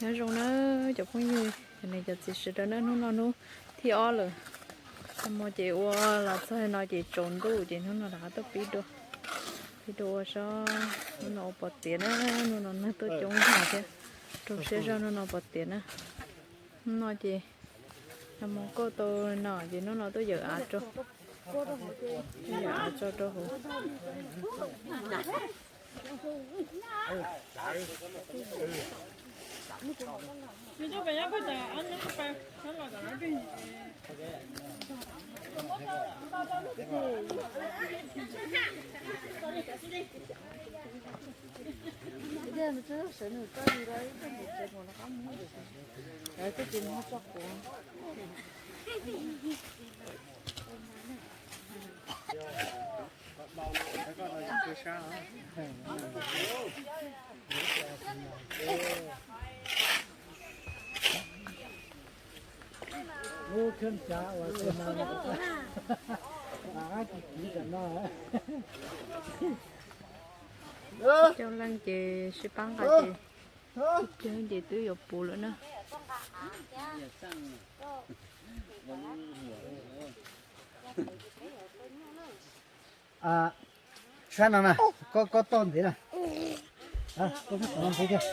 Nyob zoo na cov phooj ywg, cov niam cov txiv sawv daws na, hnub no hnub thib ob lawm. Nag hmo ces ua los txog no ces tsaus ntuj ces hnub no rov qab tuaj pib dua, pib dua ua seb hnub no ua pom tiav na, hnub no neeg tuaj coob heev thiab, rau siab zog hnub no pom tiav na. Hnub no ces nag hmo kauj tau no ces hnub no tuaj yawm av rau, yawm av tso rau hauv. Lub kheej cav uas tus no, coob leej ces sib pab nqa ces, coob ces twb yuav puv lawm na. Sab no na, koj, koj toj ntev na. Koj sab tom no ntev tiag.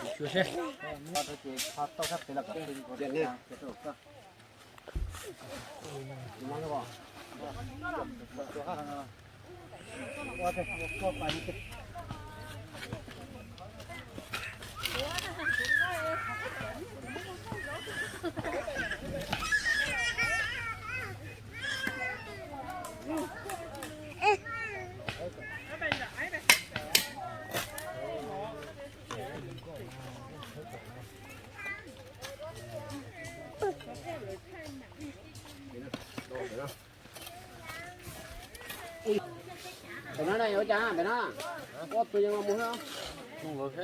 Pem no na, yuav ua cas pem no? Ob tug yeej los mus xwb.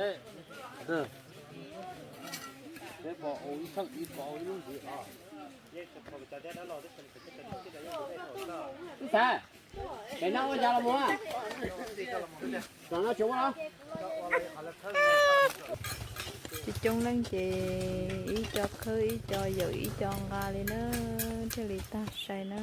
Ib txhais, pem no ua cas los mus? Tam no tsis ua los? Coob coob leej ces ib co khawb ib co yawm ib co nqa li na, thiaj li tag sai na.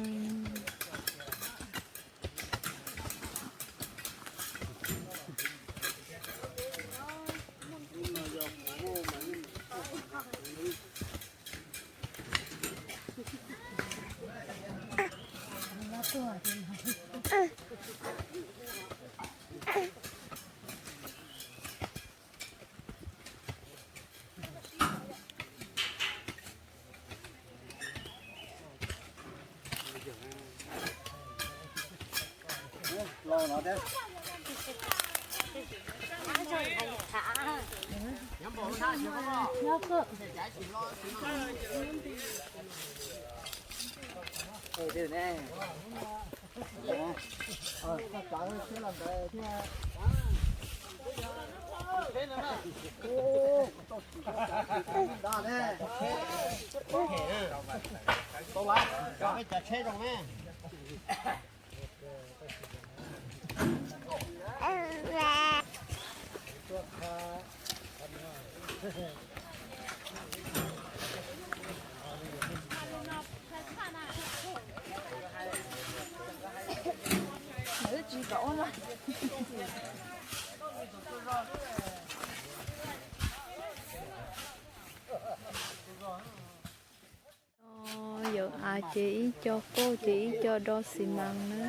Yawm av ces ib co kauj ces ib co do xi mas na.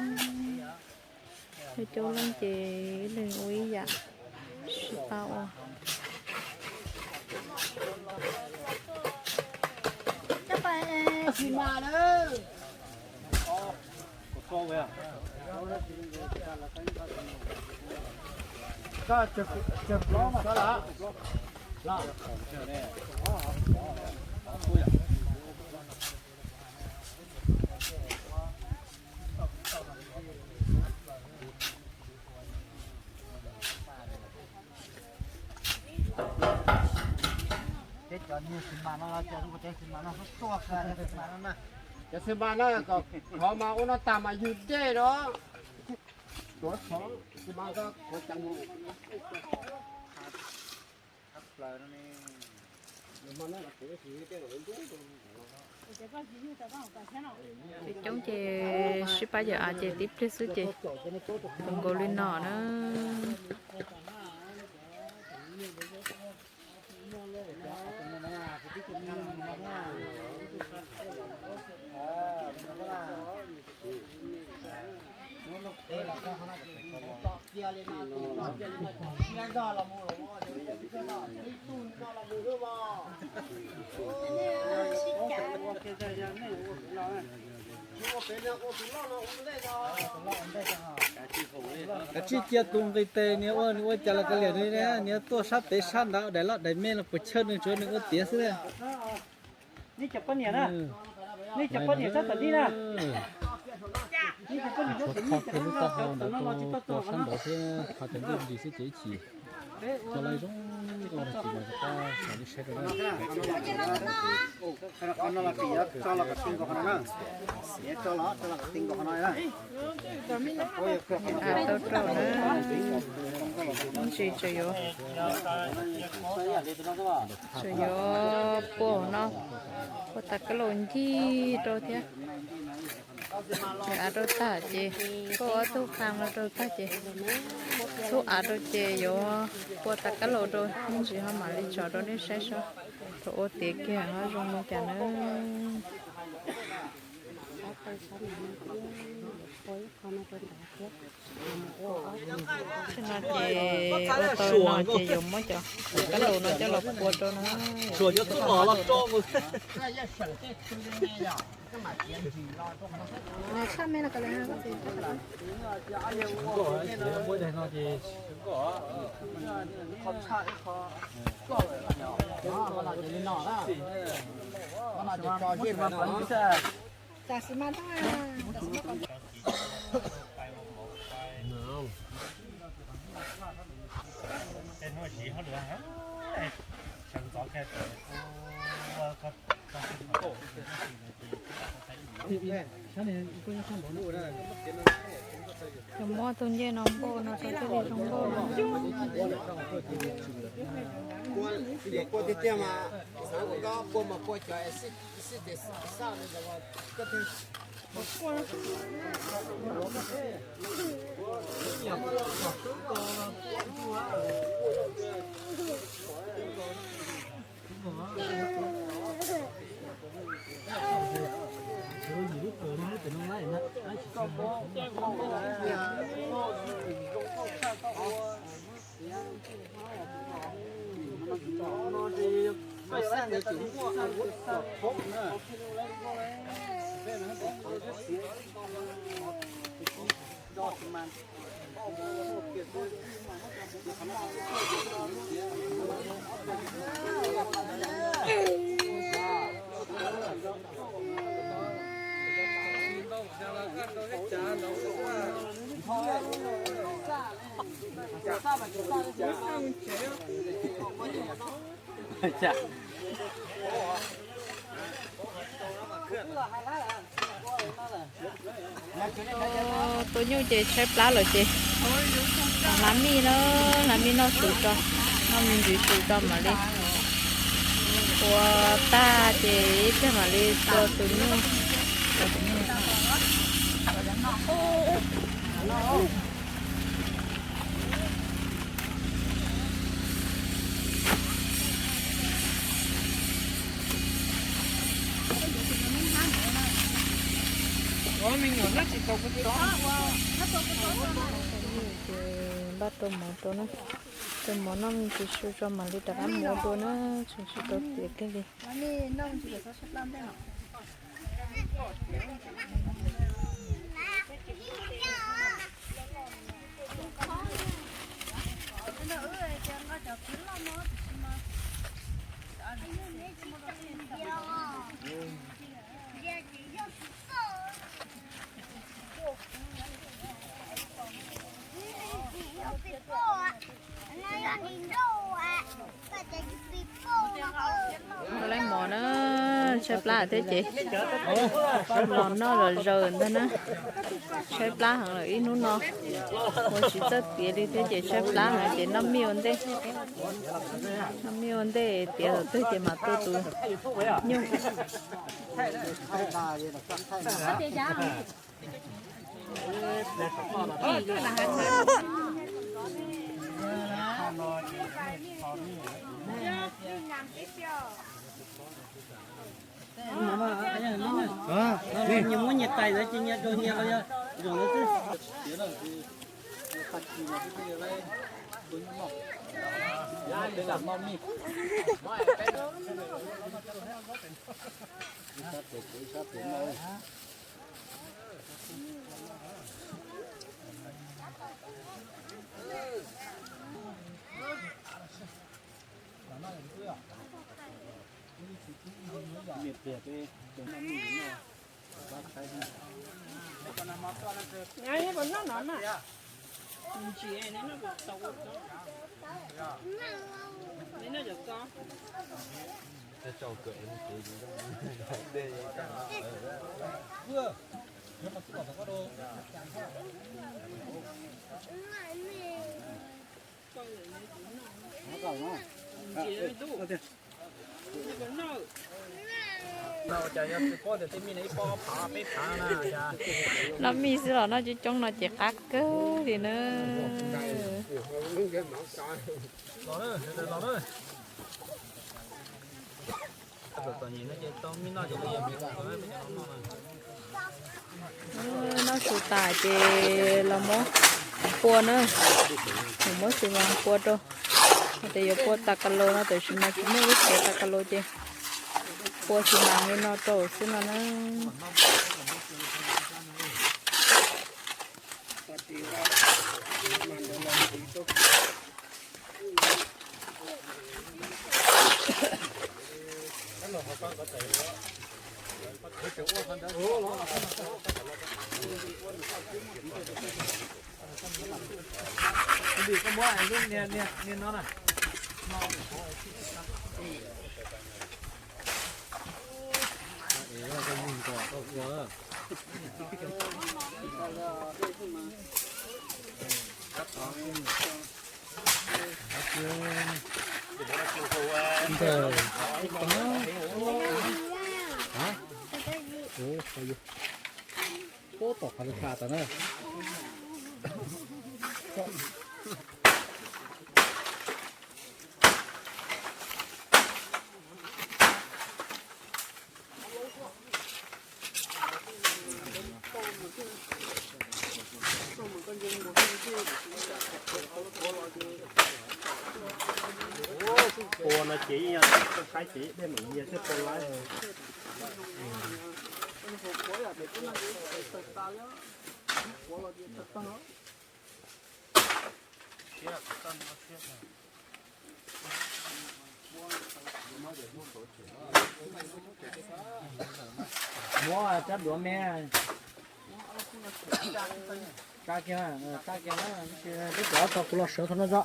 Coob coob leej ces ib leeg ua ib yam, sib pab ua. Peb cov niag xi mas no, cov xi mas no tuaj, xi mas no na, cov xi mas no kom khov mas ua no tag mas yug dej los. Tuav xov xi mas ko khov ceev. Plaws no ne, yog Coob coob ces sib pab yawm av ces tib pliag xwb ces nkaus li no na. Kav tsij cia tus nqis tes, niag ua, niag ua cas los kav liam, niag tuaj sab pem sab ntawd, daim loj daim me los puas chawj, nws tsuav nws ua tiav xwb. Nej cov poj niam na, nej cov poj niam sab tom nej na, nej cov poj niam sab tom nej, cov no los tsis tau txog, cov no los tsis tau txog, cov no los tsis tau txog. Qhov no los tsis yuav tso los kom ti nkaus qhov no na. Tso los tso los kom ti nkaus qhov no na. Tau rau na. Ntsis tseem yuav, tseem yuav pua no, pua tas kab laus ncig rau thiab. Tseem av rau tag ces, pua ob tug qee no rau tag ces, tub av rau ces yuav pua tas kab laus rau, ntsis ho mam li tso rau nej saib saib. Thaum ua tiav kiag ho zoo li cas na. Tam no ces ua tau no ces yuav muab cov kab laus no coj los pua rau no. Yuav muab tus ncej no npauj no rau thiaj li zoo nkauj no. Pua tiag tiag mas xav kom koj pua mas pua cov xij xij ces xaj li. Tua nyuj ces tshaib plab lawm ces hlab mij na, hlab mij noj su tso, noj me ntsis su tso mam li ua tag ces ib pliag mam li tua tus nyuj. Ces npaj rau mov rau na, rau mov noj me ntsis su tso mam li rov qab mus ua dua na, tseem tsis tau tiav kiag li. Ua lawm mov na, Tshaib plab thiab ces los noj los zaws ntag na. Tshaib plab heev lawm ib hnub no, ua tsis txawj tiav li thiab ces tshaib plab heev ces noj mij ua ntej. Noj mij ua ntej tiav thaum twg ces mam tua tus nyuj. Nyias muab nyias tais ntawd ces nyias rau nyias los yog zaum ntawd xwb. Noj mij xwb los noj coob coob no ces qab kawg li na. Noj su tas ces los muab pua na, los muab xi mas pua rau. Ces yuav pua tas ka laus no tiam sis mas tsis muaj lub tsev tas ka laus ces pua xi mas li no rau xwb no na. Ntawm, ub, tom qhov lus kha tas na. Pua no ces yeej yog saib ces dej meem yias thiaj pua laib. Muab rab duav me. Tsa kiag, tsa kiag na, twb cov tau kuv los sawv thaum no tso.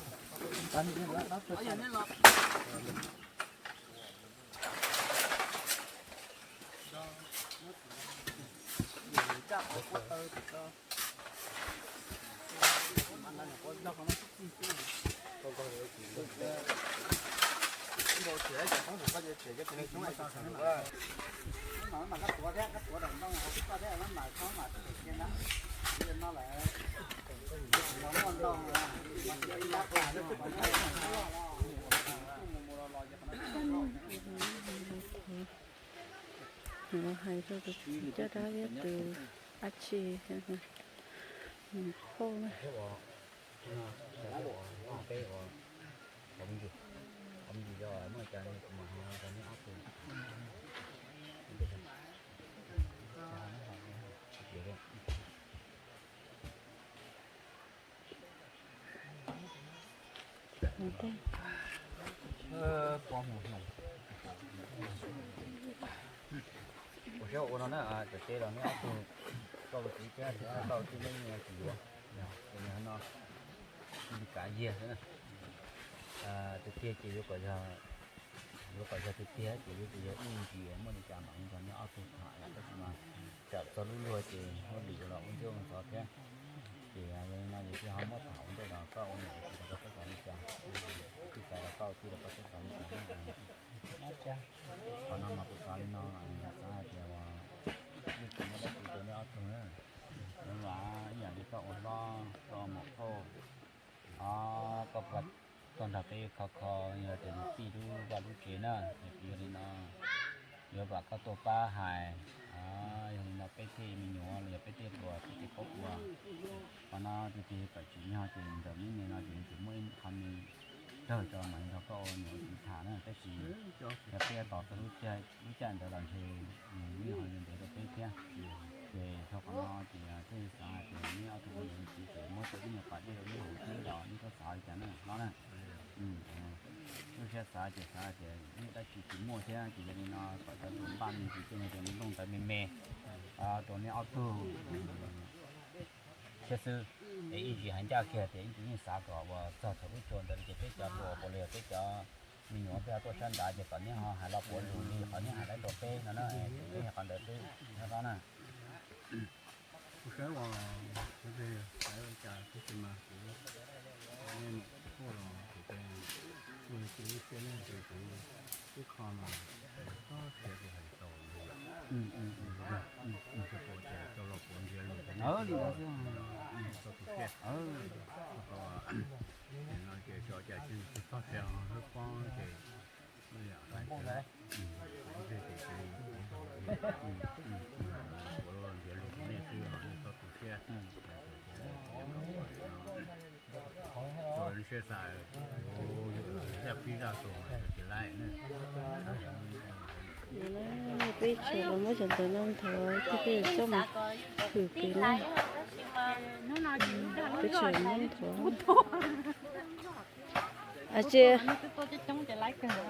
Hais rau tus txiv coj dab liab tus dab tsi, phauj na. Ua siab ua no na, cov teb los neb ob tug tau txiv thiab tau tij neej tsis yuav, no li kav yiag xwb na. Tiag tiag ces yuav kom yog Yuav kom yog tiag tiag ces yuav tsum yog ib ntsis muaj li cas mam li nrog neb ob tug tham lawm, tab sis mas tsam txog lub luag ces muaj lwm los ua ntej ua ntxov thiab. Ces yog li no ces thiaj ho muab tham ua ntej los koj ua niam ua txiv los koj xav li cas, kuv xav los koj ua tij los koj xav li cas. Qhov no mas kuv xav li no, xav hais tias uas yeej tsis muaj dab tsi rau neb ob tug na. Mas ib yam li koj ua hlob koj ua muam phauj, o, koj puas tuaj nrog peb kho kho, yog tias nws txij lub vaj lub tsev na, es yog li no yuav vam koj tuaj pab hais, yog li no peb tej me nyuam los yog peb tej hluas peb thiaj paub ua. Qhov no tiag tiag kom tsim nyog ces ntawm neb me no ces nws tsis muaj ib qho me dawg tso mam li nrog koj ua niam ua txiv tham na, tab sis yog peb tos txog lub caij ntawd los ntshe nws yeej ho yuav ntev rau peb thiab. Ces thaum qhov no ces thiaj xav hais tias neb ob tug ua niam ua txiv ces muab rau ib nyuag pas dej rau neb haus xwb los neb txhob xav li cas na hlob na. Lub siab xav ces xav hais tias neb dab tsi tsis muaj thiab ces yog li no kom cov tus npaj me ntsis tej no ces nplooj ntawd me me rau neb ob tug thiab xwb. Es ib ntsis hais ncaj kiag tias ib ntsis yeej xav kom uas txog thaum lub caij ntawd ces peb cov hluas puas los yog peb cov me nyuam peb ho tuaj sab nrad ces kom neb ho hais los puav lus li qhov neb hais laib rau peb no na, ces peb qhov ntawd xwb nyob qhov na. Kuv saib uas kuv xav li cas tab sis mas kuv, nej mam tuaj los kuv, kuv cia lub siab nej ces kuv ib qho mas txhob sia kuv hais tau, tsis pom tias coj los puav nrhiav lus rau nej txhob tu siab. Nim no ces xyov cas tsis txog tias lub pob ces kuv lub ntiag ces kuv puav nrhiav lus rau nej xwb os, nej txhob tu siab. Tau lub siab xav, kuv yog zaj pib zaj tus mas tsis laib na. Peb tseem los muab cov ntawv no nthuav thiab peb yuav coj mus hwm pem na. Peb tseem muab nthuav. Muab cov ntawv no coj los tua no.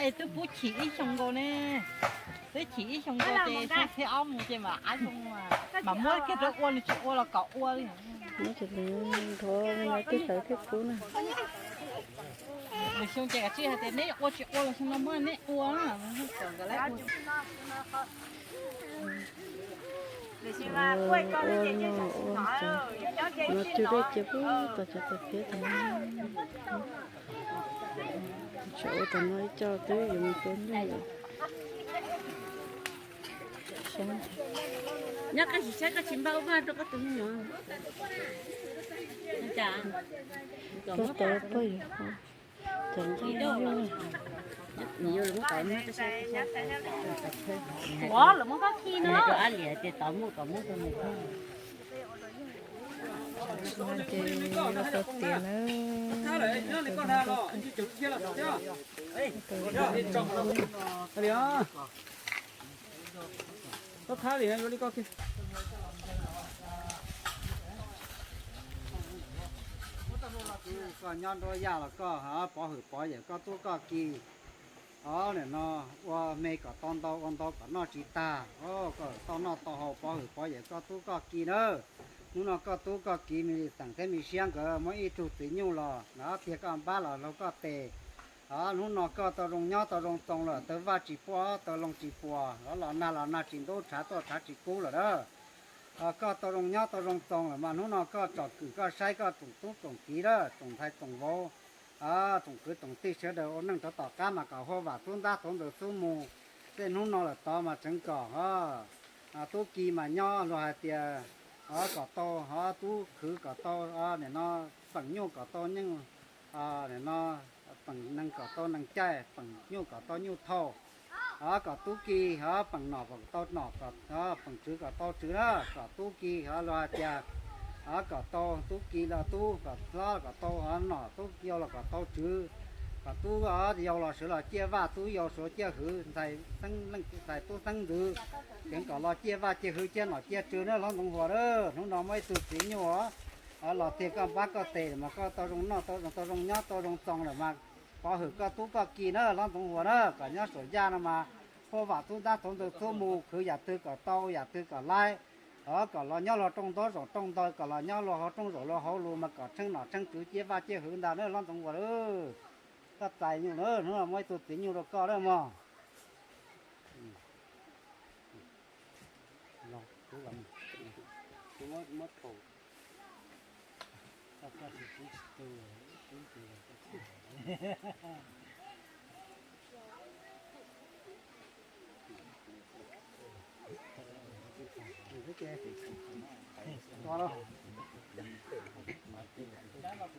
Es twb pub chim ib xyoo nkaus ne, twb chim ib xyoo nkaus ces xyoo thib ob mus ces mam, mam muab kiag rau ua, nws tsis ua los kom ua li. Muab cov ntawv nthuav no twb tawv thiab pub na. Nws xyoo ces kav tsij hais tias neb ua tsis ua los xyoo no muab neb ua. Ua no ua, no cw dej cia pub tau cov tawv phiab tau. Tsam ua tau no ib co twb yuav mus tua nyuj lawm. Nyob qab tsis saib koj tsis npaj ua vaj rau koj tus me nyuam. Koj tau poj yuav cov nqaij nyuj. Ua lawm muab koj khi no. Rau ab liam tias tau muaj kom muab rau nws thiab. Ces los tau tiav na. Koj thab li yuav li koj kiag. Koj nyob nruab yaj los koj pov hwm pov yawm koj tub koj ki. Os, nim no ua me kom tau ntau, ua ntau kom noj tsis tag, kom tau noj tau haus pov hwm pov yawm koj tub koj ki na. Hnub no koj tub koj ki me li xeem thiab me siab nkawd muab ib tug txiv nyuj los na, tiag koj npab los laug koj tes. Os, hnub no koj tau zoo nyob tau zoo txoos lawm, tawg vaj tsis puaj tawg loo tsis puas, los nag los nag tsis ntub, tshav tuaj tshav tsis kub lawm na. Koj tau zoo nyob tau zoo txoos lawm mas hnub no koj tsom kwm koj saib koj tsoom tub tsoom kiv na, tsoom ntxhais tsoom vauv, tsoom kwv tsoom tij sawv daws ua neej rov tom qab mas kom huaj vam txhub ntab txhub ntawd xub mus. Tej hnub no lawm tod mas tseev kom tub ki mas nyob luag hais tias kom tau, tub khwv kom tau, nim no peem nyuj kom tau nyuj, nim no peem nees kom tau nees caij, peem nyuj kom tau nyuj thauj. Kom tub ki, peem nom kom tau nom, peem tswv kom tau tswv na, kom tub ki luag hais tias kom tau tub ki los tub, kom hlob kom tau nom, tub yau los kom tau tswv, kom tub yau los sawv los ciaj vaj, tub yau sawv ciaj hwv, ntxhais tub xeeb ntxwv, tseev kom los ciaj vaj ciaj hwv ciaj nom ciaj tswv na hlob Ntxoov Huas na. Hnub no muaj ib tug txiv nyuj los tiag koj npab koj tes mas koj tau zoo noj tau zoo, tau zoo nyob tau zoo txoos lawm mas pov hwm koj tub koj ki na hlob Ntxoov Huas na, kom nyob saum yaj no mas huaj vam txhub ntab txhub ntawd xub mus, khwv yam twg kom tau yam twg kom laib. Kom los nyob luag rooj ntaub zaum rooj ntawd, kom los nyob luag hauv rooj zaum luag hauv lus mas kom tsheej nom tsheej tswv ciaj vaj ciaj hwv ntag na Lob Ntxoov Uas. Koj txais nyuj na, hnub no muab ib tug txiv nyuj rau koj na mog.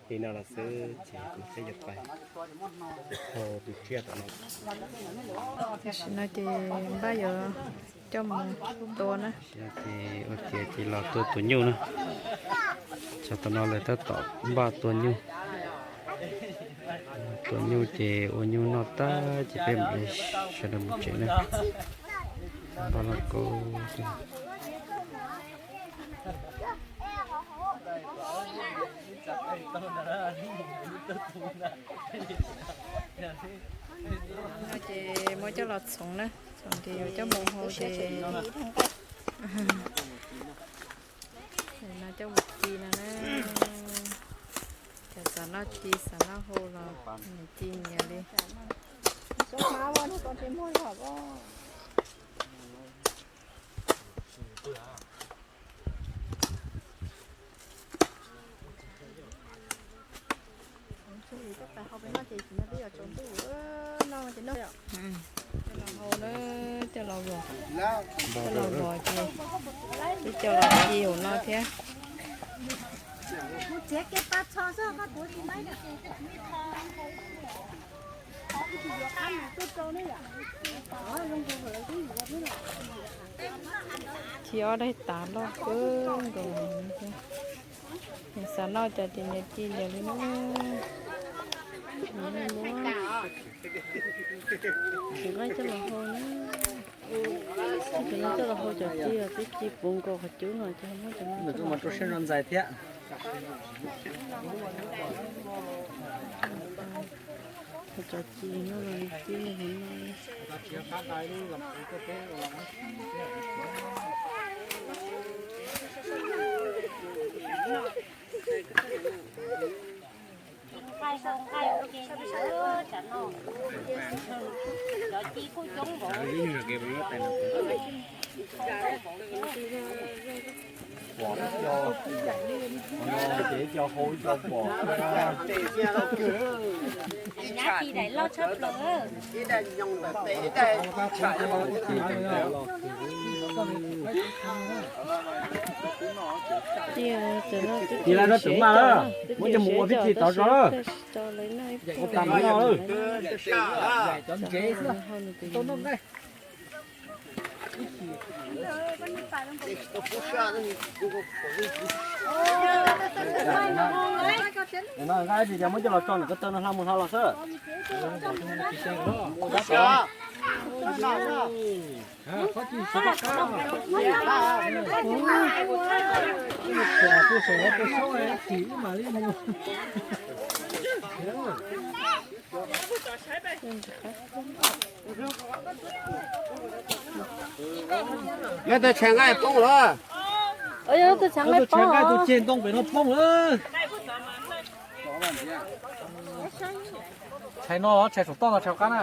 Li no los xwb ces kuv thiaj yuav pais ho tus tsiaj tom no. Tam sim no ces npaj yuav coj mus tua na. Ces ua tiav ces los tua tus nyuj na. Tsam tom no lawv tab tom npaj tua nyuj. Tua nyuj ces ua nyuj noj tag ces peb mam li sawv daws mus tsev na. Npaj lauj kaub. No ces muab coj los txhoov na, txhoov ces yuav coj mus hau ces no coj mus ci no na. Cov xav noj ci xav noj hau los nyias ci nyias li. Coj los hau na, coj los vos, coj los vos ces twb coj los ci hauv no thiab. Ci ob daim tav loj kawg nkaus. Nyias xav noj cas ces nyias ci nyias li na. Tsis nqaij coj los hau na. Tsis nqaij coj los hau cov ci los twb ci puv nkaus qhov cub no ces muab cov no coj los hau thiab. Cov ci no los ci hauv no. Pom ib co, ib co hau ib co pom. Ib daim loj tshaj plaws. Cia lawv rau twm maj lawm, muab coj mus ua pib ti tod tso lawm. Ua tas mam noj lawm. No nqa tsis cas muab coj los tso ntawm ko taw no hla mus hla los xwb. Yog tus tshav nqaij poob lawm. Tus tshav nqaij tus ceg ntoo pem no poob lawm. Tshais no los tshais saum toj no tshais qab na.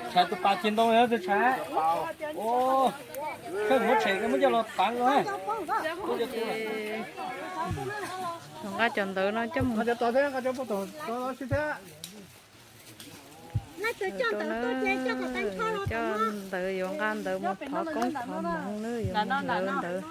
Tshais tus pas ceg ntoo tus tshais. Koj muab tshais koj muab coj los tav nqa. Nqa cov ntawd no coj mus. Coj ntawd yuav nqa ntawd mus thov koob thov hmoov na, yuav mus hlawv ntawd.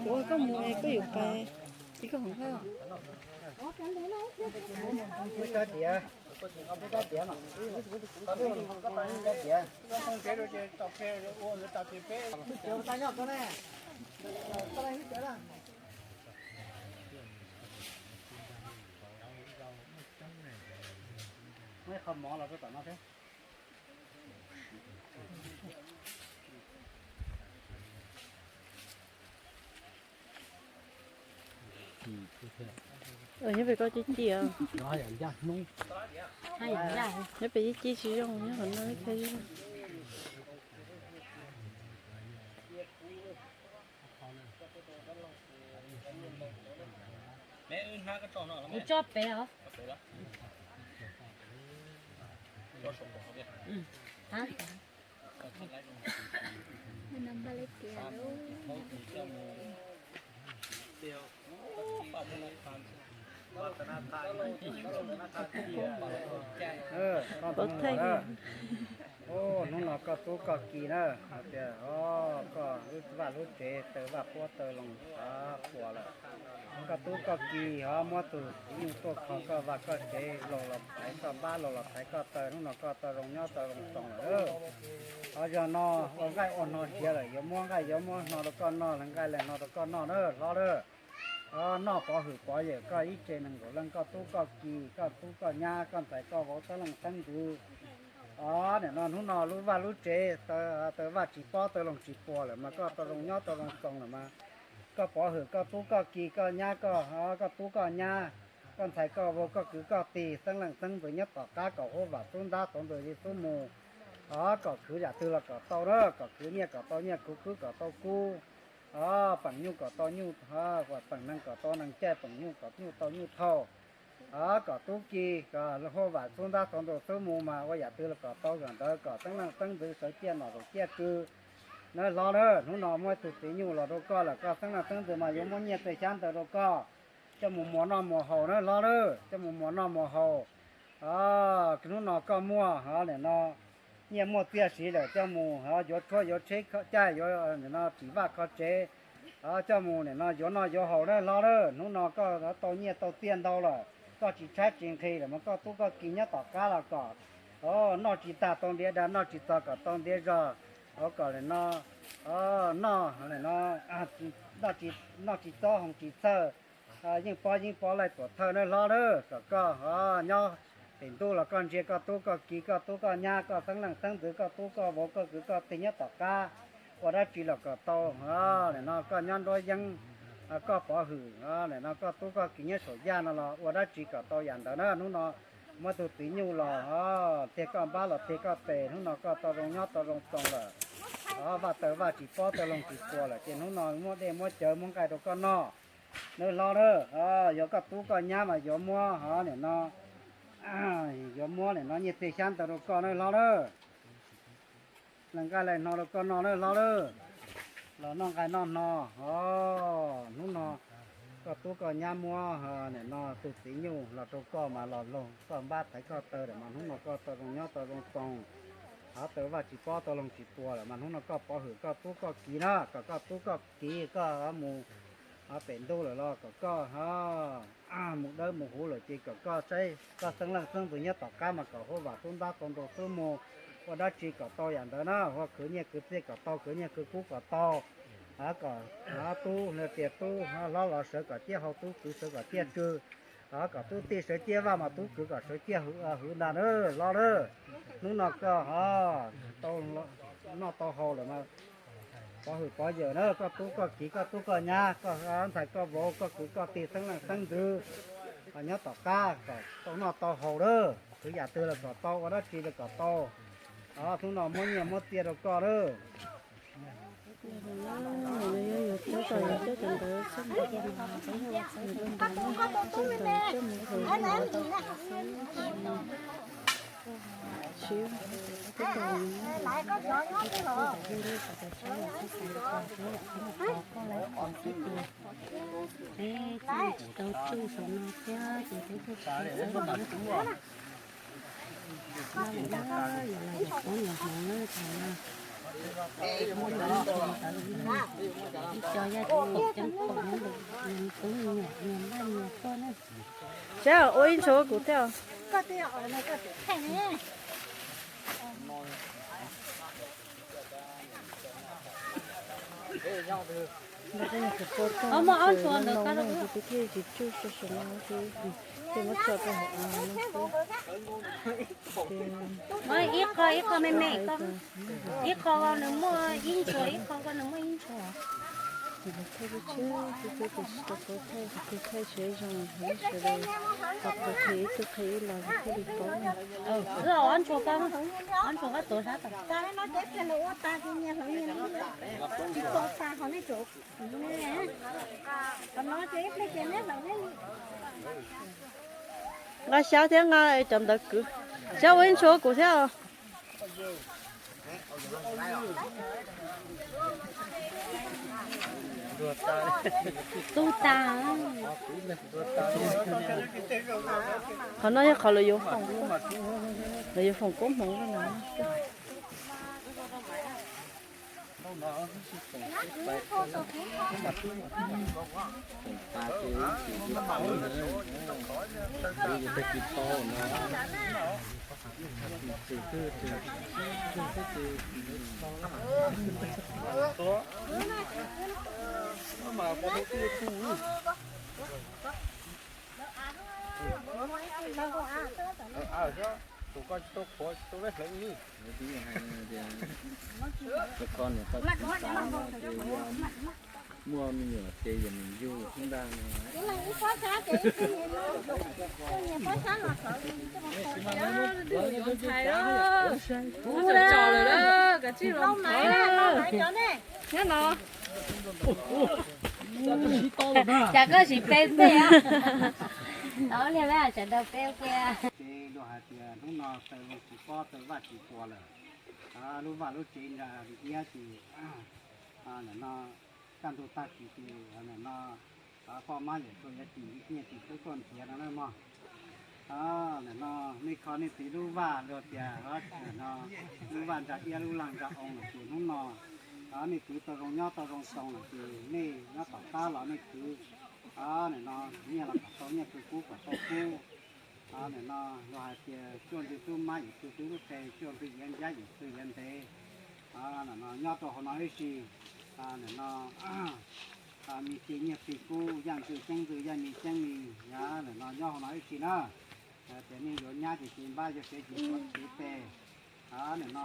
Ua koj mus koj yuav pais, ib koj hov koj. Muab qhov mov los rau tom no thiab. Nyob pem koj cib cib os. Nyob pem cib cib tsis zoo, nyob qhov no thiaj zoo. Kuv tso pem os. Ua thaij. Hnub no koj tub koj ki na, hais tias koj lub vaj lub tsev taw vaj puab taw loo puas lawm. Koj tub koj ki ho muab tus txiv nyuj tuaj kho koj vaj koj tsev, laus los thaiv koj npab, laus los thaiv koj taw, hnub no koj tau zoo nyob tau zoo txoos lawm. Ho zaum no ua nqaij ua hno nrhiav lawm, yuav muab nqaij yuav muab hno rau koj noj, lees nqaij lees hno rau koj noj na hlob na. Noj pov hwm pov yawm koj ib tse nees nkaum leej, koj tub koj ki, koj tub koj nyab, koj ntxhais koj vauv, teeb leej teeb ntxwv. Nim no hnub no lub vaj lub tsev taw vaj tsis pob taw loo tsis puas lawm mas koj tau zoo nyob tau zoo txoos lawm mas koj pov hwm koj tub koj ki, koj nyab koj, koj tub koj nyab, koj ntxhais koj vauv, koj kwv koj tij, teeb leej teeb ntxwv nyob tom qab kom huab vam xub ntab xov ntxwv li xub mus. Kom khwv yam twg los kom tau na, kom khwv nyiaj kom tau nyiaj, khwv kub kom tau kub. Peem nyuj kom tau nyuj, peem nees kom tau nees caij, peem nyuj kom nyuj tau nyuj thauj. Kom tub ki, kom huab vam xub ntab xov ntxwv xub mus mas ua yam twg los kom tau yam ntawd, kom teeb leej teeb ntxwv sawv ciaj nom zaum ciaj tswv. Na hlob na, hnub no muab ib tug txiv nyuj los rau koj lawm, koj teeb leej teeb ntxwv mas yuav muab nyiaj tej xyab ntawv rau koj coj mus muas noj muas haus na hlob na, coj mus muas noj muas haus. Hnub no koj muaj nim no nyiaj muaj txiaj siv lawm, coj mus yuav tshuab yuav tsheb caij, yuav nim no tsim vaj kho tsev, coj mus nim no yuav noj yuav haus na hlob na. Hnub no koj tau nyiaj tau txiaj ntau lawm, koj tsis tshaib tsis nqhis lawm mas koj tub koj ki nyob tom qab los kom noj tsis tag tau ntiav dag, noj tsis txog kom tau ntiav zog, kom nim no noj, noj tsis txob hoov tsis txhawj, yeej pob yeeb pob laij tuam thawj na hlob na. Kom koj nyob pem ntuj los koj ntsia koj tub koj ki, koj tub koj nyab, koj xeeb leej xeeb ntxwv, koj tub koj vauv, koj kwv koj tij nyob tom qab, ua dab tsi los kom tau. Nim no koj nyob nruab yeeb, koj pov hwm, nim no koj tub koj ki nyob saum yaj no los ua dab tsi kom tau yam ntawd na. Hnub no muab tug txiv nyuj los tiag koj npab los tiag koj tes, hnub no koj tau zoo nyob tau zoo txoos lawm. Vaj taw vaj tsis pob taw loo tsis puas lawm ces hnub no muab dej muab cawv muab nqaij rau koj noj. Nawb hlob na, yuav koj tub koj nyab mas yuav muab ho nim no, yuav muab nim no nyiaj txiag xyab ntawv rau koj nawb hlob na. Lees nqaij lees hno rau koj noj nawb hlob na. Los noj nqaij noj hno, hnub no koj tub koj nyab muab nim no tug txiv nyuj los rau koj mas los laug koj npab thaiv koj taw lawm mas hnub no koj tau zoo nyob tau zoo txoos. Hov taw vaj tsis pob taw loo tsis puas lawm mas hnub no koj pov hwm koj tub koj ki na, kom koj tub koj ki koj mus pem ntuj lawm los kom koj mus dawb mus huv lawm ces kom koj saib koj xeeb leej xeeb ntxwv nyob tom qab mas kom huab vam xub ntab tau ntau xwb mus, ua dab tsi kom tau yam ntawd na, ua khwv nyiaj khwv txiaj kom tau, khwv nyiaj khwv kub kom tau, kom tub tias tub hlob los sawv kom ciaj hau, tub kwv sawv kom ciaj tsw, kom tub tij sawv ciaj vaj mas tub kwv kom sawv ciaj hwv ntag na hlob na. Hnub no koj tau noj tau haus lawm mas pov hwm pov yawm na, koj tub koj kiv koj tub koj nyab, koj ntxhais koj vauv, koj kwv koj tij xeeb leej xeeb ntxwv nyob tom qab kom tau noj tau haus na, khwv yam twg los kom tau, ua dab tsi los kom tau. Hnub no muab nyiaj muab txiaj rau koj na. Peb tsis tau tsuj saum no thiab ces peb thiaj tsis tau txawb los lub tod. Noj lawm na, yog los yog pub niam hmoov na thaum no. Peb muaj cov ntawd ib co yaj ceeb pom nyob ntawm niag tub niag nyuam niag npaj niag tuaj na. Seb ua ib ntshua kuv thiab. Muaj ob ntshua ntawd, kuv thiaj tsis tsuj saum no thiab, ces muab tso rau hauv no xwb. Ib qho ib qho me me, ib qho nws muaj ib ntshua, ib qho nws muaj ib ntshua. Ces lawv thaij lub tsheb xwb xwb ces tsis tau paub thaij, qhov twg thaij tsis zoo heev sawv daws ho qhia ib tug qhia ib los thiaj li paub na. Wb ob ntshua koj, ob ntshua koj tuav sab tom. Nqa xyab thiab nqa cov ntawd kwv. Xyab ua ib ntshua kuv thiab os. Tub tas. Qhov no yog qhov lawv yuav foom, lawv yuav foom koob hmoov rau no. Tus koj tsis tau qhuav tsis tau leb hlawv li. Tus koj niam koj txiv xav no ces yog muaj me nyuam ces yog nws yug xwb ntag no. Tus yuav ntxhais lawm, kav tsij los thov. Nyob no. Cas koj tsis pe peb a? Tau li sawv daws pe kiag. Ces luag hais tias hnub no taw zoo tsis pob taw vaj tsis puas lawm, lub vaj lub tsev nra li iab ces nim no kaj ntug tag kis ces nim no poj mab yawm txwv yuav cim nyiaj cim kub tuaj nrhiav no na mog. Nim no nej kho nej txiv lub vaj luag tias no lub vaj ntsa iab lub lag ntsa oo lawm ces hnub no nej txiv tau zoo nyob tau zoo xoo lawm ces nej nyob tom qab los nej khwv nim no nyiaj los kom tau nyiaj, khwv kub kom tau kub. Nim no luag hais tias cuaj ntsug tub mab yawm txwv tub lub qe, cuaj ntsug yav ncab yawm txwv yav ntev. Nim no nyob rau hauv no ib si, nim no mi ci nyiaj ci kub, yaj ntxwv ceeb ntxwv yaj mi ceeb mi, nim no nyob hauv no ib si na. Tias nej yuav nyab ces ces npab yog kev cim kev tes. Nim no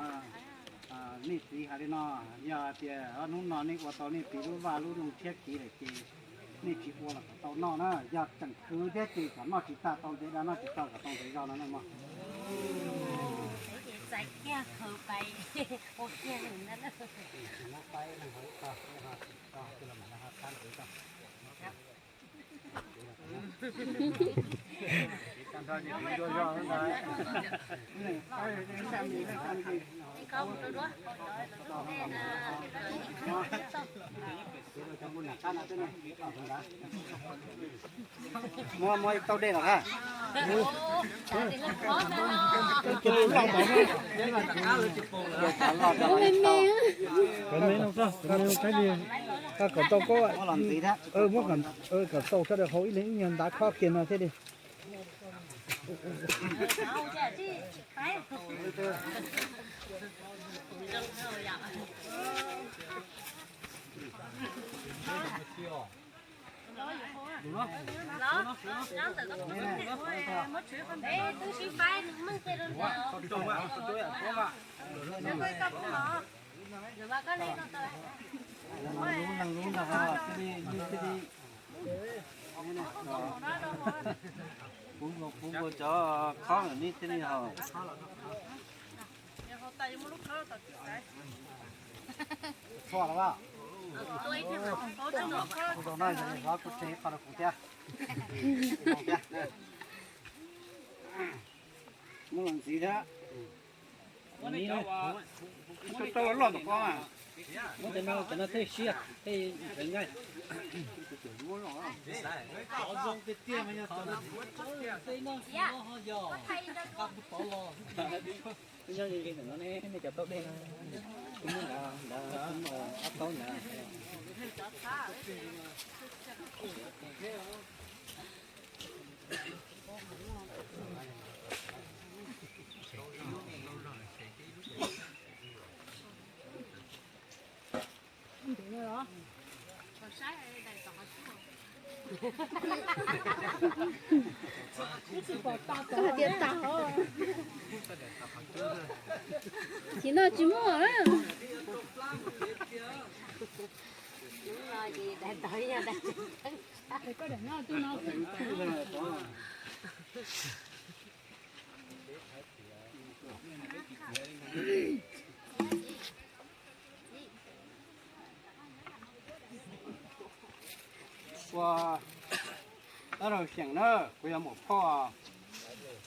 nej txiv hais li no, yog tias hnub no nej ua tau nej txiv lub vaj lub loog tshiab kiv lawm ces nej tsis ua los kom tau noj na, yog tseem khwv thiab ces kom noj tsis tag tau ntev dag, noj tsis tag kom tau ntev zog no na mog. Muab, muab tau dej los ha. Kom tau koj, muab kom tau sawv daws haus ib leeg ib nyuag ntav khob kiag no thiab li. Kuv nkaus cov khob lawm nej thiaj li haus. Txhua los? Kuv zaum no yog nws hlob kuv tseg qho rau kuv thiab. Muab los ntxiv thiab. Tau loj tom qab. Muab cov no, cov no tej siab tej nqeeb nqaij. Nyob li no ne, nej cov taub dej no, kuv muab nrad, nrad, ob taub nrad. Koj tias tas os. Tsis no tsis muaj. Ua, tab laj xyeem na, kuv yog Muam Phauj.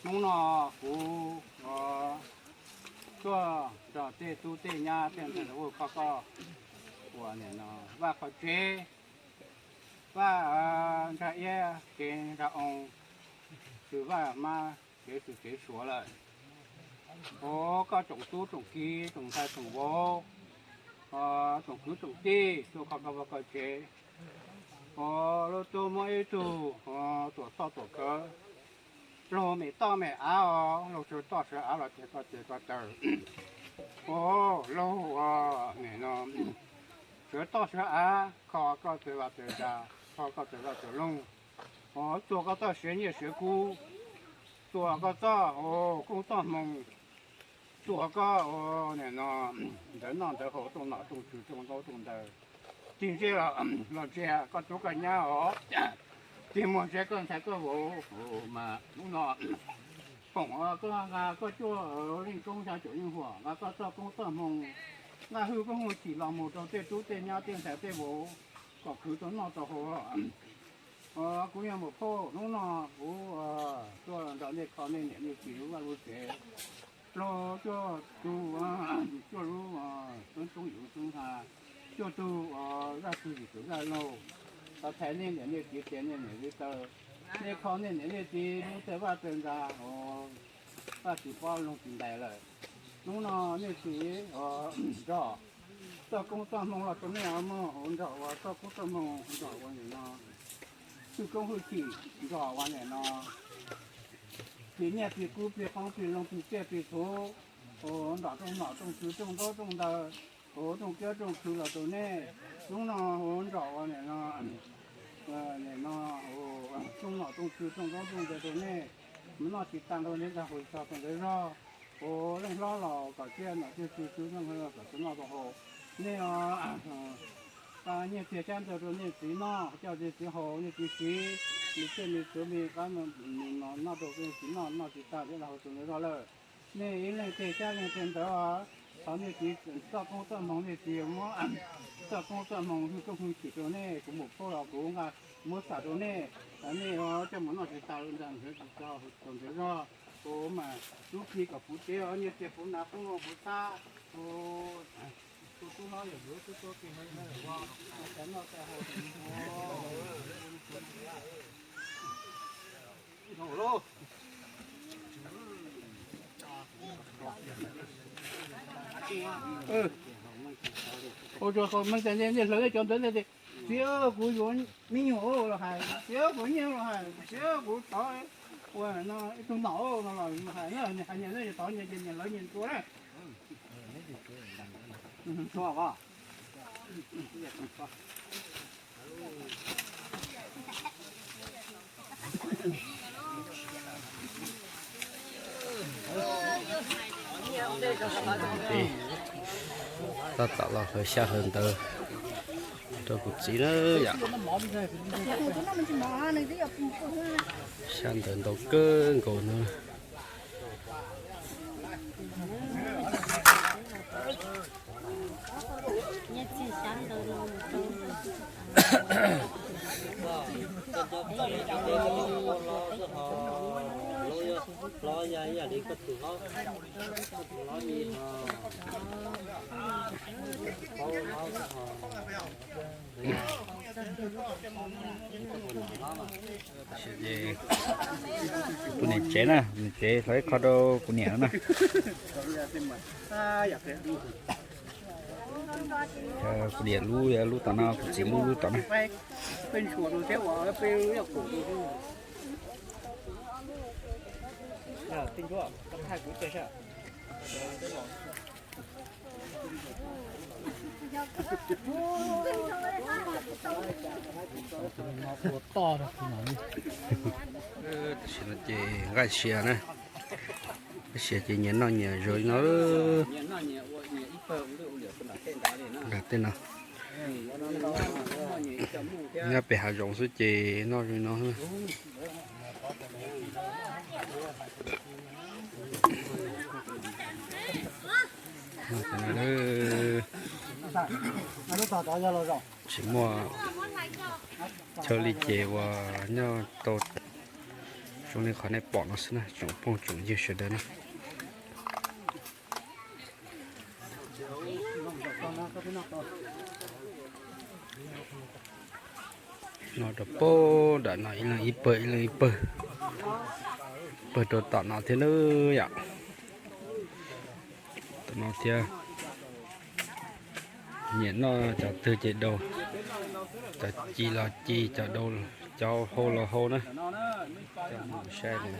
Hnub no kuv tuaj nrog tej tub tej nyab tej ntxhais hluas kho koj uas nim no vaj qhov tsev, vaj ntsag iab kev ntsag oo, xws vaj hmab kev xws kev suav lawm. Ov, koj tsoom tub tsoom kiv tsoom ntxhais tsoom vauv, tsoom kwv tsoom tij tuaj kho koj vaj koj tsev. Ov, lub tub muab ib tug tuam txhoj tuam kawv, laug me toj me av os, laug sawv toj sawv av los ces koj ces koj taw. Ov, laug nim no sawv toj sawv av kho koj txawg vaj txawg ntsa, kho koj txawg vaj txawg loog. Ov, txuag koj txoj siav nyiaj siav kub, txuag koj txoj koob txoj hmoo, txuag koj nim no ntawv noj ntawv haus, rooj nom rooj tswv rooj ntaub rooj ntawv. Tig ntsej los ntsia koj tub koj nyab os, tig muag ntsia koj ntxhais koj vauv mas hnub no foom koj nqa koj cuaj leej koob xya caum leej huam, nqa koj txoj koob txoj hmoo, nqa hwj koob hwj chim los mus rau tej tub tej nyab tej ntxhais tej vauv kom khwv tau noj tau haus. Kuv yog Muam Phauj, hnub no kuv tuaj nrog nej kho nej niam nej txiv lub vaj lub tsev. Laug cuaj tug, cuaj lub xoob toob yus xoob ha, cuaj tug zaj tug yim tus zaj laug, tau thaiv nej niam nej txiv tes nej niam txiv taw, nej kho nej niam nej txiv lub txawg vaj txawg ntsa, vaj tsis pob loog tsis ntais lawm. Hnub no nej txiv nrog txoj koob txoj hmoo los rau nej mog, nrog ua txoj koob txoj hmoo, nrog ua nim no hwj koob hwj chim, nrog ua nim no plig nyiaj plig kub plig qoob plig loo plig tsiaj plig txhu, nrog rooj nom rooj tswv rooj ntaub rooj ntawv, rooj kiab rooj khw los rau nej. Hnub no nrog ua nim no, nim no rooj nom rooj tswv rooj ntaub rooj ntawv rau nej, mus noj tsis tas nrog nej tag hauv tog tau ntawv zog. Ua leej hlob los kom tsiaj nom tsiaj tswv tswv leej hlob los kom tau noj tau haus. Nej nyiaj txiag xyab ntawv rau nej txiv noj, coj nej txiv haus nej txiv siv, me tsiaj me txhu me qab noj rau nej txiv noj, noj tsis tas thiab los hauv tau ntawv zog lawm. Nej ib leej tej xyab leej tej ntawv, thov nej txiv txoj koob txoj hmoo nej txiv muab txoj koob txoj hmoo hwj koob hwj chim rau nej, kuv Muam Phauj los kuv nqa muab xam rau nej, nej coj mus noj tsis tas ntawv zog, kuv mas tub ki kom puv tsev, nyiaj txiag puv hnav puv nplooj puv txhab, tus tub hlob yog yuav tub tub ki hlob yog ua, cov noj cov haus. Ua rau qhov meej tas nej hlawv nej cov ntawv ntawd tias, txiv kuv yuav me nyuam los hais, txiv kuv nyiaj los hais, txiv kuv thov ua no ib tug nom no los hais, hais nyias txhob nyias ces nyias hlawv nyias tua na. Tab tom los hlawv xyab hlawv ntawv rau kuv txiv na yom. Xyab ntawv ntau kawg nkaus no. Hlob yog ib yam li koj tus hlob, koj tus hlob li ho, paub hlob ho. Kuv niam tsev na, niam tsev hlob ib qho rau kuv niam na. Kuv niam lub, lub tom no, kuv txiv lub, lub tom no. Tam sim no ces nqaij sia na, nqaij sia ces nyias noj nyias zov li no. Nram tej no, nyob pem hav zoov xwb ces noj zoo li no. Tsis muaj chaw li ces uas nyob tau zoo li qhov nej pom no xwb na tsoom phooj tsoom ywg sawv daws na. No rau pem nram no ib leeg ib pawg, ib leeg ib pawg, pawg rau tom no thiab nawb yom. Tom no thiab. Nyiam noj cov twg ces daus, cov ci los ci, cov daus, cov hau los hau na. Coj mus saib li.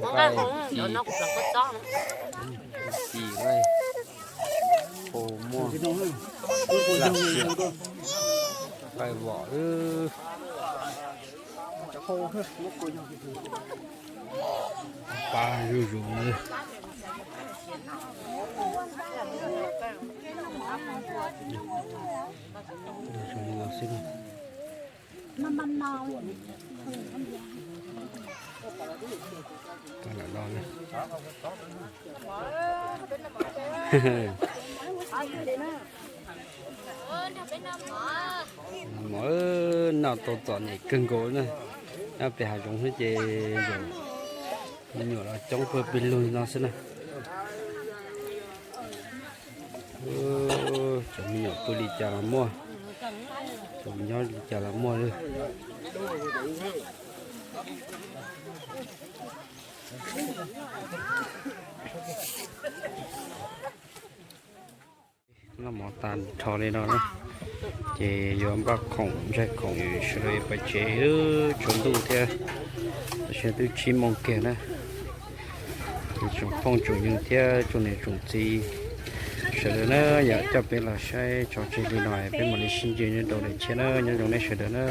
Nqaij ci, nqaij hau muaj, nqaij vom, pab zuj zus li. Mov noj tau txom nyem kawg nkaus na. Nyob pem hav zoov xwb ces zaum me nyuam los coob pawg pes lug no xwb na. Cov me nyuam pw li cas los muaj, cov nyob li cas los muaj li. Noj mov tag nrho li no na, ces yuav npaj khoom ntsaig khoom sawv daws yuav pais tsev, tshuav ntuj thiab, tam sim twb tsib moos kiag na. Ces tsoom phooj tsoom ywg thiab tsoom niam tsoom txiv sawv daws na, yog coj peb los saib tso tseg li no, peb mam li sib ntsib nyob rau daim tshiab na, nyob zoo nej sawv daws na.